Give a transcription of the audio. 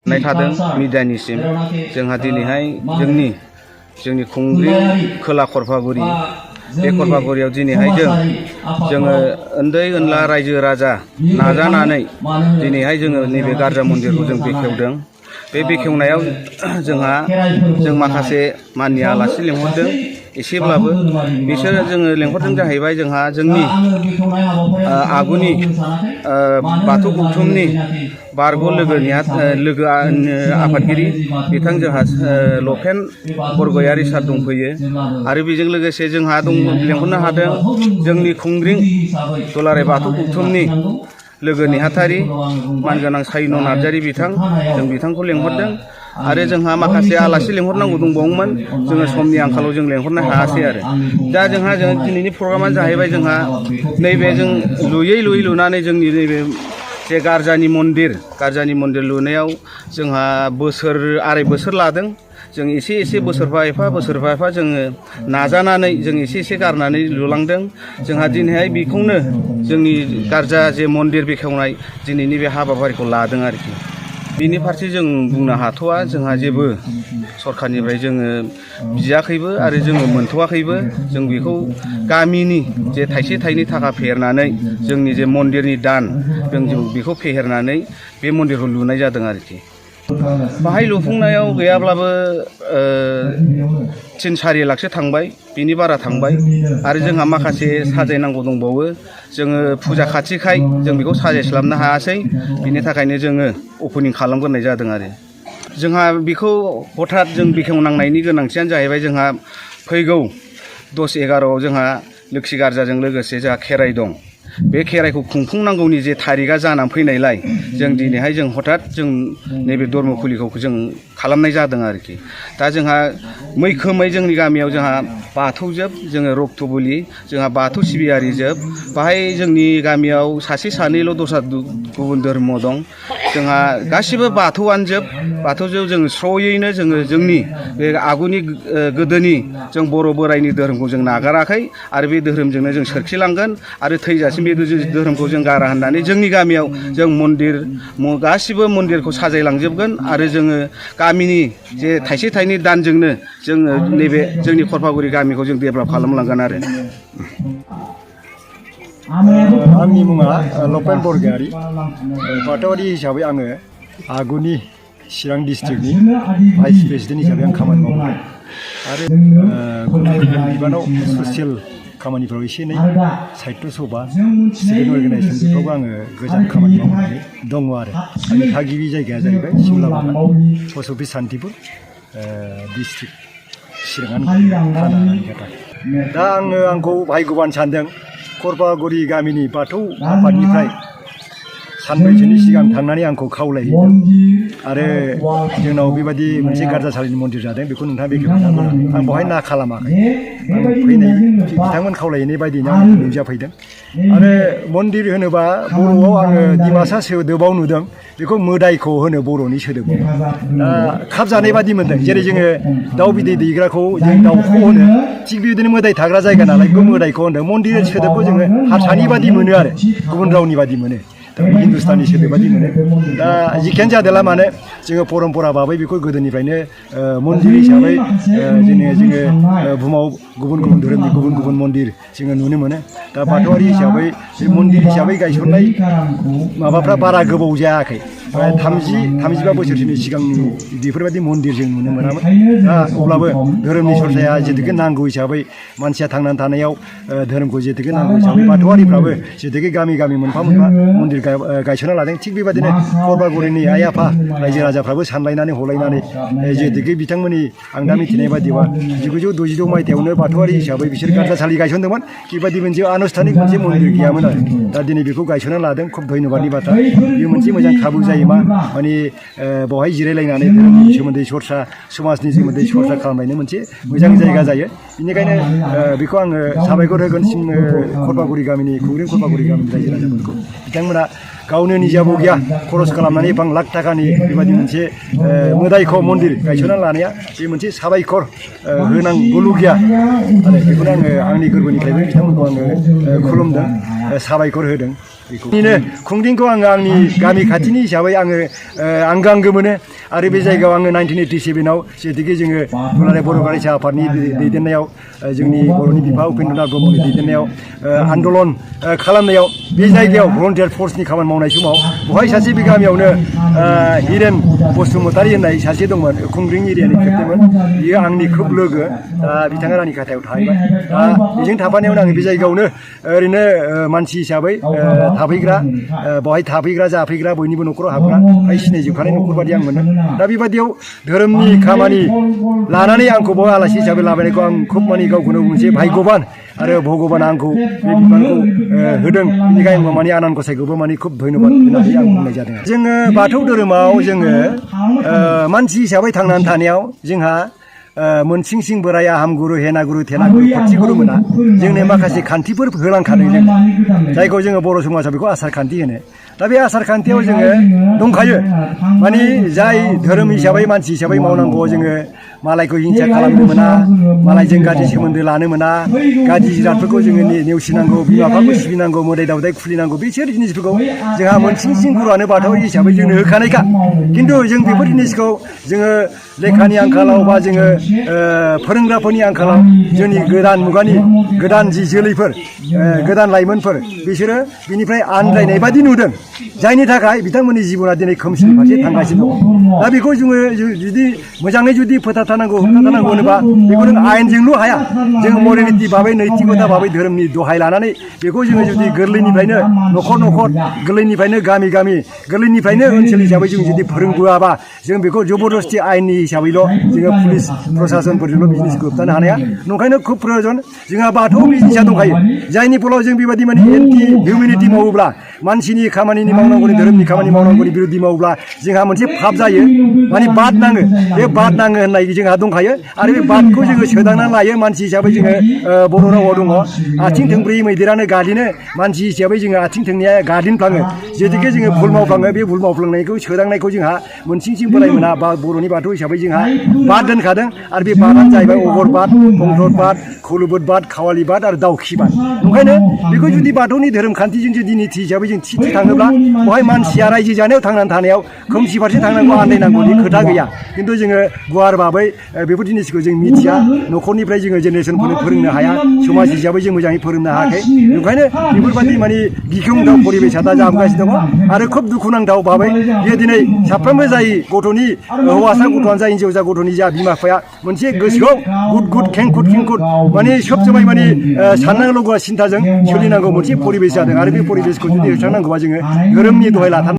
नाय थादों मिडियानिसिम जोंहा दिनैहाय जोंनि खुंग्रि खोला खरफागुरि बे खरफागुरियाव दिनैहाय जोङो उन्दै उनला रायजो राजा नाजानानै दिनैहाय जोङो नैबे गारजा मन्दिरखौ जों बेखेवदों। बे बेखेवनायाव जों माखासे माननि आलासि लेंहरदों एसेब्लाबो बिसोरो जोङो लेंहरदों जाहैबाय जोंहा जोंनि आगुनि बाथौ गौथुमनि बारग' लोगो आफादगिरि बिथां जोंहा लफेन बरगयारि सार दंफैयो आरो बेजों लोगोसे जोंहा लेंहरनो हादों जोंनि खुंग्रिं दुलाराय बाथौ गौथुमनि लोगो नेहाथारि मानगोनां सायन नार्जारि बिथां जों बिथांखौ लेंहरदों आरो जोंहा माखासे आलासि लेंहरनांगौ दंबावोमोन जोङो समनि आंखालाव जों लेंहरनो हायासै आरो दा जोंहा दिनैनि प्रग्रामा जाहैबाय जोंहा नैबे जों लुयै लुनानै जोंनि नैबे जे गारजानि मन्दिर लुनायाव जोंहा आराय बोसोर लादों। जों एसे बोसोरफा एफा जोङो नाजानानै जों एसे गारनानै लुलांदों। जोंहा दिनैहाय बेखौनो जोंनि गारजा जे मन्दिर बेखेवनाय दिनैनि बे हाबाफारिखौ लादों आरोखि। बिनि फारसे जों बुंनो हाथ'वा जोंहा जेबो सरखारनिफ्राय जोङो बियाखैबो आरो जोङो मोनथ'वाखैबो। जों बेखौ गामिनि जे थाइसे थाइनै थाखा फेहेरनानै जोंनि जे मन्दिरनि दान जों बेखौ फेहेरनानै बे मन्दिरखौ लुनाय जादों आरोखि। बाहाय लुफुंनायाव गैयाब्लाबो 3-4 लाखसो थांबाय, बिनि बारा थांबाय आरो जोंहा माखासे साजायनांगौ दंबावो। जोङो फुजा खाथिखाय जों बेखौ साजायस्लाबनो हायासै, बिनि थाखायनो जोङो अपेनिं खालामग्रोनाय जादों आरो। जोंहा बेखौ हथात जों बेखेवनांनायनि गोनांथियानो जाहैबाय जोंहा फैगौ 10-11 जोंहा लोखि गारजाजों लोगोसे जोंहा खेराइ दं। बे खेराइखौ खुंफुंनांगौनि जे थारिखआ जानानै फैनायलाय जों दिनैहाय जों हथात जों नैबे धर्मखुलिखौ जों खालामनाय जादों आरोखि। दा जोंहा मैखोमै जोंनि गामियाव जोंहा बाथौजोब, जोङो रक्तबुलि, जोंहा बाथौ सिबियारि जोब। बाहाय जोंनि गामियाव सासे सानैल' दस्रा गुबुन धर्म दं। जोंहा गासिबो बाथौआनो जोब। बाथौजों जों स्र'यैनो जोंनि बे आगुनि गोदोनि जों बर' बोराइनि धोरोमखौ जों नागाराखै आरो बे धोरोमजोंनो जों सोरखिलांगोन आरो थैजासिम बे धोरोमखौ जों गारा होननानै जोंनि गामियाव जों गासिबो मन्दिरखौ साजायलांजोबगोन आरो जोङो गामिनि जे थाइसे थाइनै दानजोंनो जोङो नैबे जोंनि खरफागुरि गामिखौ जों डेभेलप खालामलांगोन आरो। आंनि मुङा लफेन बरगयारि। बाथौआरि हिसाबै आङो आगुनि चिरां डिस्ट्रिक्टनि भाइस प्रेसिडेन्ट हिसाबै आं खामानि मावो आरो गुबुन बिबानाव ससियेल खामानिफ्राव एसे एनै साहित्य सभा स्टुडेन्ट अर्गानाइजेसन बेफ्रावबो आङो गोजान खामानि मावनानै दङ आरो। आंनि थागिबि जायगाया जाहैबाय सिमला बागान, पस्ट अफिस सान्तिपुर, डिस्ट्रिक्ट चिरां थाना रानिखाथा। दा आंखौ भाग्यबान सानदों खरफागुरि गामिनि बाथौ आफादनिफ्राय सानब्रैसोनि सिगां थांनानै आंखौ खावलायहैदों आरो जोंनाव बेबायदि मोनसे गारजासालिनि मन्दिर जादों, बेखौ नोंथाङा बेखेवनांगौ होननानै आं बेवहाय ना खालामाखै। आं बिथांमोन खावलायहैनाय बायदिनो आं नुजाफैदों। आरो मन्दिर होनोबा बर'आव आङो डिमासा सोदोबाव नुदों, बेखौ मोदायखौ होनो बर'नि सोदोबाव। दा खाब जानाय बादि मोनदों, जेरै जोङो दाउ बिदै दैग्राखौ जों दाउखौ होनो, थिग बेबायदिनो मोदाय थाग्रा जायगा नालाय बेखौ मोदायखौ होनदों। मन्दिर सोदोबखौ जोङो हारसानि बादि मोनो आरो गुबुन रावनि बादि मोनो, हिन्दुस्तानी सोदोब बादि मोनो। दा जिखियानो जादोला मानो जोङो परम्परा भाबै बेखौ गोदोनिफ्रायनो मन्दिर हिसाबै जोङो बुहुमाव गुबुन धोरोमनि गुबुन मन्दिर जोङो नुनो मोनो। दा बाथौआरि हिसाबै बे मन्दिर हिसाबै गायसननाय माबाफ्रा बारा गोबाव जायाखै, प्राय 30-35 बोसोरसोनि सिगांनि बेफोरबायदि मन्दिर जों नुनो मोनामोन। दा अब्लाबो धोरोमनि सरसाया जेथुखे नांगौ हिसाबै मानसिया थांनानै थानायाव धोरोमखौ जेथुखे नांगौ हिसाबै बाथौआरिफ्राबो जेथुखे गामि मोनफा मन्दिर गायसनना लादों। थिग बेबायदिनो खरफागुरिनि आइ आफा रायजो राजाफ्राबो सानलायनानै हलायनानै जेथुखे बिथांमोननि आं दा मिथिनाय बायदिबा 1966 मायथाइयावनो बाथौआरि हिसाबै बिसोर गारजासालि गायसनदोंमोन। बेबायदि मोनसे आनुষ্ঠাनिक मोनसे मन्दिर गैयामोन आरो। दा दिनै बेखौ गायसनना लादों, खुब धन्यबादनि बाथ्रा। बेयो मोनसे मोजां खाबु जायो मा माने बेवहाय जिरायलायनानै धोरोमनि सोमोन्दै सरसा, समाजनि सोमोन्दै सरसा खालामनायनि मोनसे मोजां जायगा जायो। बेनिखायनो बेखौ आङो साबायखर होगोन खरफागुरि गामिनि खुंग्रिं खरफागुरि गामिनि रायजो राजाफोरखौ। बिथांमोना गावनो निजाबो गैया खरस खालामनानै 1 लाख थाखानि बेबायदि मोनसे मोदायखौ मन्दिर गायसनना लानाया बे मोनसे साबायखर होनांगौल' गैया आरो बेखौनो आङो आंनि गोरबोनिफ्रायबो बिथांमोनखौ आङो खुलुमदों, साबायखर होदों। बेखौनो खुंदिंखौ आङो आंनि गामि खाथिनि हिसाबै आङो आंगो मोनो आरो बे जायगायाव आङो 1987आव जेथिके जोङो दुलाराय बर' गारिसा आफादनि दैदेननायाव जोंनि बर'नि बिफा उपेन्द्रनाथ ब्रह्मनि दैदेननायाव आन्दलन खालामनायाव बे जायगायाव भलन्टियार फर्सनि खामानि मावनाय समाव बहाय सासे बे गामियावनो हिरेन बसुमतारी होननाय सासे दंमोन खुंग्रिं एरियानि खेबटेनमोन बियो आंनि खोब लोगो दा बिथाङा रानि खाथायाव थाहैबाय दा बेजों थाफानायावनो आङो बे जायगायावनो ओरैनो मानसि हिसाबै थाफैग्रा बहाय थाफैग्रा जाफैग्रा बयनिबो न'खराव हाबग्रा फ्राय सिनायजोबखानाय न'खर बादि आं मोनो दा बेबादियाव धोरोमनि खामानि लानानै आंखौ बाव आलासि हिसाबै लाबोनायखौ आं खोब माने गावखौनो मोनसे भाग्यबान आरो भगबाना आंखौ बे बिबानखौ होदों बेनिखायनो आं माने आनान गसाइखौबो माने खोब धन्यबाद होननानै आं बुंनाय जादों जोङो बाथौ धोरोमाव जोङो मानसि हिसाबै थांनानै थानायाव जोंहा मोनसिं सिं बोराय आहम गुरु हेना गुरु थेना गुरु खथि गुरु मोना जोंनो माखासे खान्थिफोर होलांखादों जों जायखौ जोङो बर' समाजाव बेखौ आसार खान्थि होनो दा बे आसार खान्थियाव जोङो दंखायो माने जाय धोरोम हिसाबै मानसि हिसाबै मावनांगौ जोङो मालायखौ हिंसा खालामनो मोना मालायजों गाज्रि सोमोन्दो लानो मोना गाज्रि जिरादफोरखौ जोङो नेवसिनांगौ बिमा बिफाखौ सिबिनांगौ मोदाय दावदाय खुलिनांगौ बिसोर जिनिसफोरखौ जोंहा मोनसिं सिं गुरुआनो बाथौ हिसाबै जोंनो होखानायखा खिन्थु जों बेफोर जिनिसखौ जोङो लेखानि आंखालाव बा जोङो फोरोंग्राफोरनि आंखालाव जोंनि गोदान मुगानि गोदान जि जोलैफोर गोदान लाइमोनफोर बिसोरो बिनिफ्राय आनज्रायनाय बादि नुदों जायनि थाखाय बिथांमोननि जिबना दिनै खोमसिनि फारसे थांगासिनो दं दा बेखौ जोङो जुदि मोजाङै जुदि फोथांथारनांगौ होबथाथारनांगौ होनोबा बेखौ जों आयेनजोंल' हाया जोङो मरेलिटि भाबै नैतिकता भाबै धोरोमनि दहाय लानानै बेखौ जोङो जुदि गोरलैनिफ्रायनो न'खर न'खर गोरलैनिफ्रायनो गामि गामि गोरलैनिफ्रायनो ओनसोल हिसाबै जों जुदि फोरोंबोआबा जों बेखौ जबरदस्ति आयेननि हिसाबैल' जोङो पुलिस प्रसासनफोरजोंल' बिजनेसखौ होबथानो हानाया नंखायनो खुब प्रयजन जोंहा बाथौ बिजनेसा दंखायो जायनि फलाव जों बेबायदि माने एन्टि हिउमेनिटि मावोब्ला मानसिनि खामानिनि मावनांगौनि धोरोमनि खामानि मावनांगौनि बिरुद्धि मावोब्ला जोंहा मोनसे फाब जायो माने बाद नाङो बे बाद नाङो होननाय जोंहा दंखायो आरो बे बादखौ जोङो सोदांनानै लायो मानसि हिसाबै जोङो बर' रावाव दङ आथिं थोंब्रै मैदेरानो गादिनो मानसि हिसाबै जोङो आथिं थोंनैया गादिनफ्लाङो जेथिके जोङो भुल मावफ्लाङो बे भुल मावफ्लांनायखौ सोदांनायखौ जोंहा मोनसिं सिं बोराय मोना बा बर'नि बाथौ हिसाबै जोंहा बाद दोनखादों आरो बे बादानो जाहैबाय अगर बाद पंथर बाद खौलोबोद बाद खावालि बाद आरो दाउखि बाद ओंखायनो बेखौ जुदि बाथौनि धोरोम खान्थिजों जुदि निथि हिसाबै जों थि थाङोब्ला बेवहाय मानसिया रायजो जानायाव थांनानै थानायाव खोमसि फारसे थांनांगौ आन्दायनांगौनि खोथा गैया खिन्थु जोङो गुवार भाबै बेफोर जिनिसखौ जों मिथिया न'खरनिफ्राय जोङो जेनेरेसनफोरनो फोरोंनो हाया समाज हिसाबै जों मोजाङै फोरोंनो हायाखै ओंखायनो बेफोरबायदि माने गिख्रंथाव परिबेसा दा जाबोगासिनो दङ आरो खोब दुखुनांथाव भाबै बे दिनै साफ्रोमबो जाय गथ'नि हौवासा गथ'आनो जा हिन्जावसा गथ'नि जा बिमा बिफाया मोनसे गोसोआव गुद गुद खेंखुद खेंखुद माने सब समाय माने साननांगौ सिन्थाजों सोलिनांगौ मोनसे परिबेस जादों आरो बे परिबेसखौ जुदि होस्रांनांगौबा जोङो धोरोमनि दहाय लाथार